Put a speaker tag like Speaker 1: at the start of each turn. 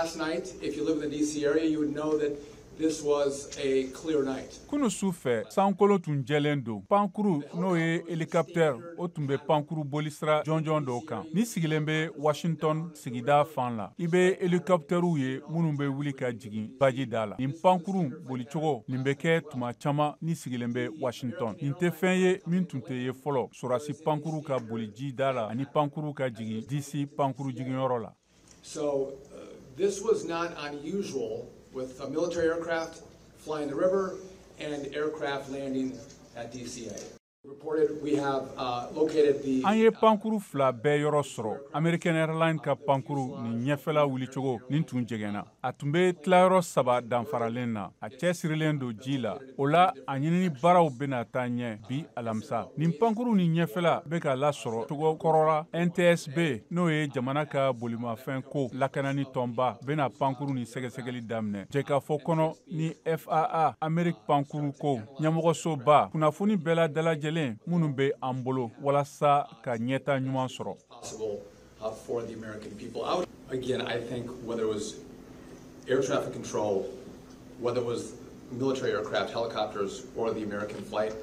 Speaker 1: Last night, if you live in the DC area, you would know that this was a clear night.
Speaker 2: Kunu su fɛ, sankolo tun jɛlen don. Pankuru, n'o ye hélicoptère, o tun bɛ pankuru bolisira jɔnjɔn dɔw kan. Ni sigilen bɛ Washington sigida fan la, i bɛ hélicoptèrew ye minnu bɛ wuli ka jigin baji da la. Nin pankuru bolicogo nin bɛ kɛ tuma caman ni sigilen bɛ Washington. Nin tɛ fɛn ye min tun tɛ ye fɔlɔ, sɔrɔdasi pankuru ka boli ji da la ani pankuru ka jigin DC pankuru jiginyɔrɔ la.
Speaker 1: So this was not unusual with a military aircraft flying the river and aircraft landing at DCA. Reported we have located the
Speaker 2: An ye pankuru fila bɛɛ yɔrɔ sɔrɔ. American Airlines ka pankuru nin ɲɛfɛla wulicogo nin tun jɛngɛnna. A tun bɛ tilayɔrɔ saba danfaralen na. A cɛ sirilen don ji la. O la, a ɲinini baaraw bɛna taa ɲɛ bi alamisa. Nin pankuru nin ɲɛfɛla bɛ ka lasɔrɔ cogo kɔrɔ la. NTSB, n'o ye jamana ka bolimafɛn ko lakanani tɔnba, bɛna pankuru nin sɛgɛsɛgɛli daminɛ jɛkafɔ kɔnɔ ni FAA, Amerique pankuru ko ɲɛmɔgɔsoba. Kunnafoni bɛɛ la dalajɛlen minnu bɛ an bolo walasa ka ɲɛta ɲuman sɔrɔ.
Speaker 1: Possible for the American people. Again, I think whether it was air traffic control, whether it was military aircraft, helicopters, or the American flight,